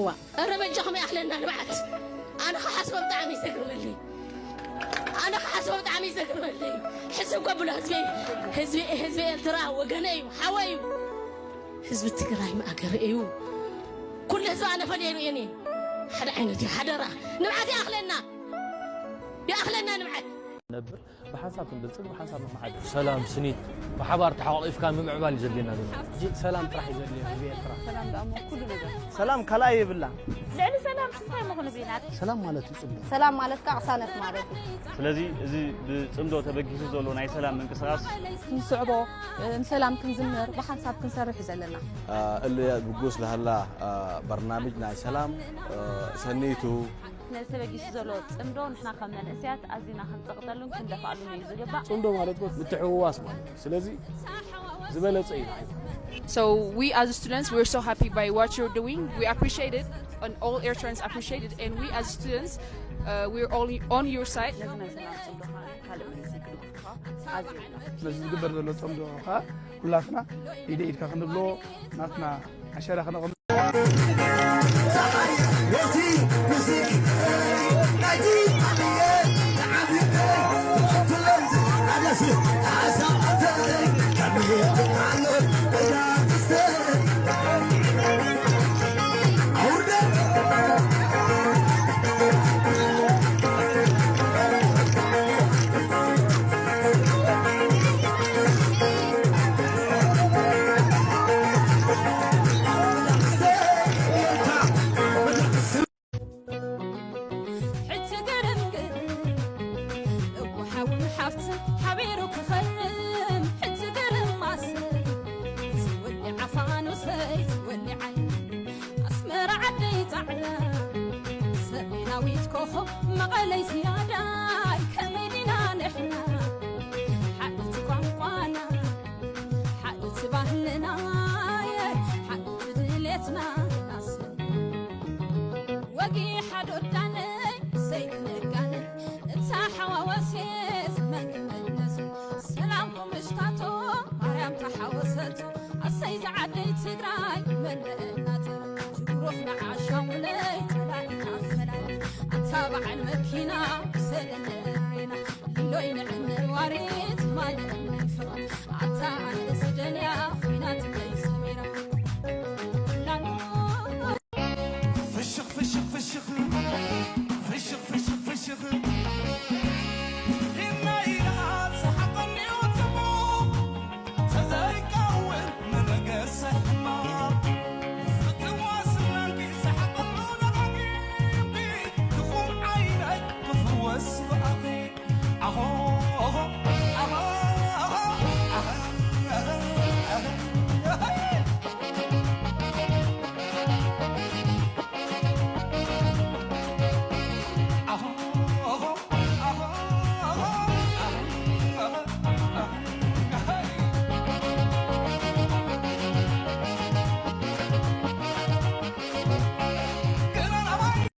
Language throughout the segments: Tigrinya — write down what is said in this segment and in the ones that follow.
ዋ፣ ኧረ በጃኹም ይኣኽለና ንብዓት። ኣነ ክሓስቦ ብጣዕሚ እዩ ዘግርመለይ። ኣነ ክሓስቦ ብጣዕሚ እዩ ዘግርመለይ። ሕስብ ከብሎ ህዝቢ፣ ህዝቢ፣ ህዝቢ ኤርትራ ወገነ እዩ፣ ሓወይ እዩ። ህዝቢ ትግራይ መኣገረ እዩ። ኩሉ ህዝቢ ኣነ ፈልየ ርእየን እየ። ሓደ ዓይነት እዩ፣ ሓደራ። ንብዓት ይኣኽለና። ይኣኽለና ንብዓት። ነብር፣ ብሓንሳብ ክንብልጽግ፣ ብሓንሳብ ንመሓድር። ሰላም፣ ስኒት፣ ብሓባር ተሓቋቒፍካ ምምዕባል እዩ ዘድልየና ዘሎ። እጂ ሰላም ጥራሕ እዩ ዘድልዮ ህዝቢ ኤርትራ። ሰላም ደኣ እሞ ኩሉ ነገር። ሰላም ካልኣይ የብላ። ልዕሊ ሰላም እንታይ ምኹን ብኢናት? ሰላም ማለት እዩ ጽምዶ። ሰላም ማለት ከዓ ቅሳነት ማለት እዩ። ስለዚ እዚ ብጽምዶ ተበጊሱ ዘሎ ናይ ሰላም ምንቅስቓስ ንስዕቦ፣ እ፣ ንሰላም ክንዝምር፣ ብሓንሳብ ክንሰርሕ እዩ ዘለና። አ፣ እለ ብጉስ ለሃላ፣ አ፣ በርናምጅ ናይ ሰላም፣ አ፣ ሰኒቱ ነዚ ተበጊሱ ዘሎ ጽምዶ ንሕና ከም መንእሰያት ኣዚና ክንጸቕጠሉን ክንደፍኣሉን እዩ ዝግባእ። ጽምዶ ማለት እኮ ምትሕውዋስ ማለት እዩ። ስለዚ ዝበለጸ እዩ ንዓይ። So we as students, we're so happy by what you're doing. We appreciate it, and all Eritreans appreciate it. And we as students, uh, we're all on your side. ነዚ ናይ ሰላም ጽምዶ ከዓ ካልእ መንግስቲ ክንክፋ ኣዚና። ስለዚ ዝግበር ዘሎ ጽምዶ ከዓ ኩላትና ኢደ ኢድካ ክንብሎ ናትና ዓሸራ ከነቐምጥ። ሕጂ ግርም ግርም እወ ሓውን ሓፍትን ሓቢሩ ክኸርም። ሕጂ ግርም ማሰ ትወሊ ዓፋኑ ሰይ ትወሊ ዓይኒ ኣስመራ ዓደይ ጻዕዳ ሰሜናዊት ኮኾብ መቐለይ ዝያዳይ ከመይ ዲና ንሕና ሓንቲ ቋንቋና ሓንቲ ባህልና ሓንቲ ድሌትና ናስ ወጊ ሓዶዳነይ ዘይክነጋነ እታ ሓዋወሴ ዘመን ክመለሱ ሰላምኩም ምሽታቶ ማርያም ተሓወሰቱ ኣሰይ ዝዓደይ ትግራይ መለናት ዝጉሩፍ ንዓሻሙለይ ጸላኢና ፈላል ኣታ በዓል መኪና ሰለለና ሊሎይ ንዕምር ዋሪት ማለና ይፍቕር ኣታ ኣነ ዝደልያ ኹናት ከይሰሚራ ፍሽኽ ፍሽኽ ፍሽኽ ፍሽኽ ፍሽኽ ፍሽኽ ኢልና ኢላ ዝሓቐኒ ወጥቡ ተዘይቀውል መበገሰ ሕማቕ ክትዋስናንኪ ዝሓቐሉ ንዓጊ ክፉእ ዓይነት ክፍወስ ብኣኺ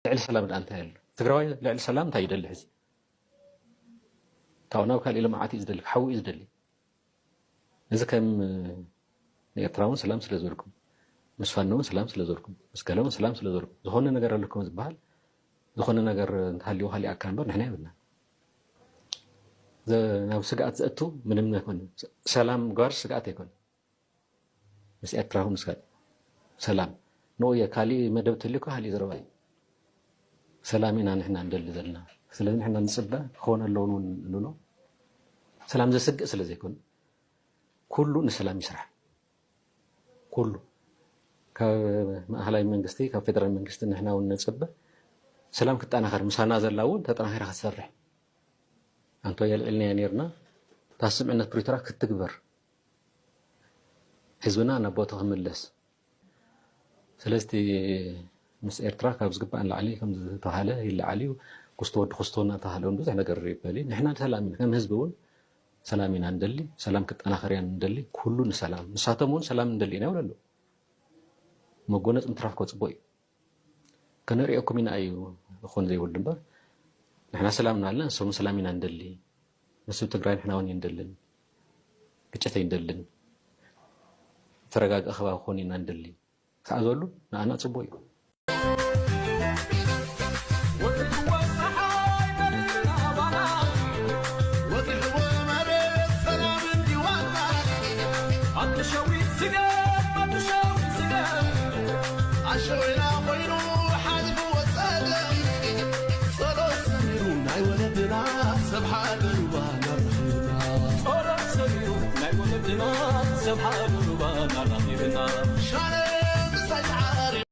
ልዕሊ ሰላም ደኣ እንታይ ኣሎ? ትግራዋይ ልዕሊ ሰላም እንታይ ይደሊ ሕዚ? ታው ናብ ካልእ ልምዓት እዩ ዝደሊ፣ ሓዊ እዩ ዝደሊ። እዚ ከም ንኤርትራ እውን ሰላም ስለ ዝበልኩም፣ ምስ ፋኖ እውን ሰላም ስለ ዝበልኩም፣ ምስ ገለ እውን ሰላም ስለ ዝበልኩም፣ ዝኾነ ነገር ኣለኩም ዝበሃል፣ ዝኾነ ነገር እንተሃልዩ ካሊእ ኣካል እምበር ንሕና የብልና። ዘ-፣ ናብ ስግኣት ዘእቱ ምንም ኣይኮነ። ሰላም ጓር ስግኣት ኣይኮነ። ምስ ኤርትራ ምስ ካልእ ሰላም ንኡየ ካልእ መደብ ትልኮ ካልእ ዘረባ እዩ። ሰላም ኢና ንሕና እንደሊ ዘለና። ስለዚ ንሕና ንጽበ ክኾነ ኣለዎ እውን ንብሎ። ሰላም ዘስግእ ስለ ዘይኮነ ኩሉ ንሰላም ይስራሕ። ኩሉ ካብ ማእኸላይ መንግስቲ፣ ካብ ፌደራል መንግስቲ ንሕና እውን ንጽበ ሰላም ክጠናኸር፣ ምሳና ዘላ እውን ተጠናኺራ ክትሰርሕ። ኣንቶ የልዕልናያ ነይርና፣ እታ ስምዕነት ፕሪቶርያ ክትግበር፣ ህዝብና ናብ ቦታኡ ክምለስ። ስለዚ እቲ ምስ ኤርትራ ካብ ዝግባእ ንላዕሊ ከም ዝተባሃለ ይለዓል እዩ። ኩስቶ ወዲ ኩስቶ እናተባሃለ እውን ብዙሕ ነገር ይበል እዩ። ንሕና ሰላም ኢና፣ ከም ህዝቢ እውን ሰላም ኢና ንደሊ፣ ሰላም ክጠናኸር ኢና ንደሊ። ኩሉ ንሰላም፣ ንሳቶም እውን ሰላም ንደሊ ኢና ይብሉ ኣለዉ። መጎነጽ ምትራፍ እኮ ጽቡቕ እዩ። ከነርእየኩም ኢና እዩ ክኾን ዘይብሉ እምበር፣ ንሕና ሰላም እናበልና ንሶም ሰላም ኢና ንደሊ። ንህዝቢ ትግራይ ንሕና እውን ኣይንደልን። ግጭት ኣይንደልን። ዝተረጋግአ ከባቢ ክኾን ኢና ንደሊ። ክሳዕ ዝበሉ ንኣና ጽቡቕ እዩ። ወቂሕዎ ጸሓይ መሪርና ባና፣ ወቂሕዎ መሬት ሰላም እንዲዋና፣ ኣትሸዊት ስገም፣ ኣትሸዊት ስገም፣ ኣሸወይና ኮይኑ ሓሊፍዎ ጸገም። ጸሎት ሰሚሩ ናይ ወለድና ሰብ ሓደሩባ ናርሒብና። ጸሎት ሰሚሩ ናይ ወለድና ሰብ ሓደሩባ ናርሒብና። ሻነ ምሳይ ተዓሪ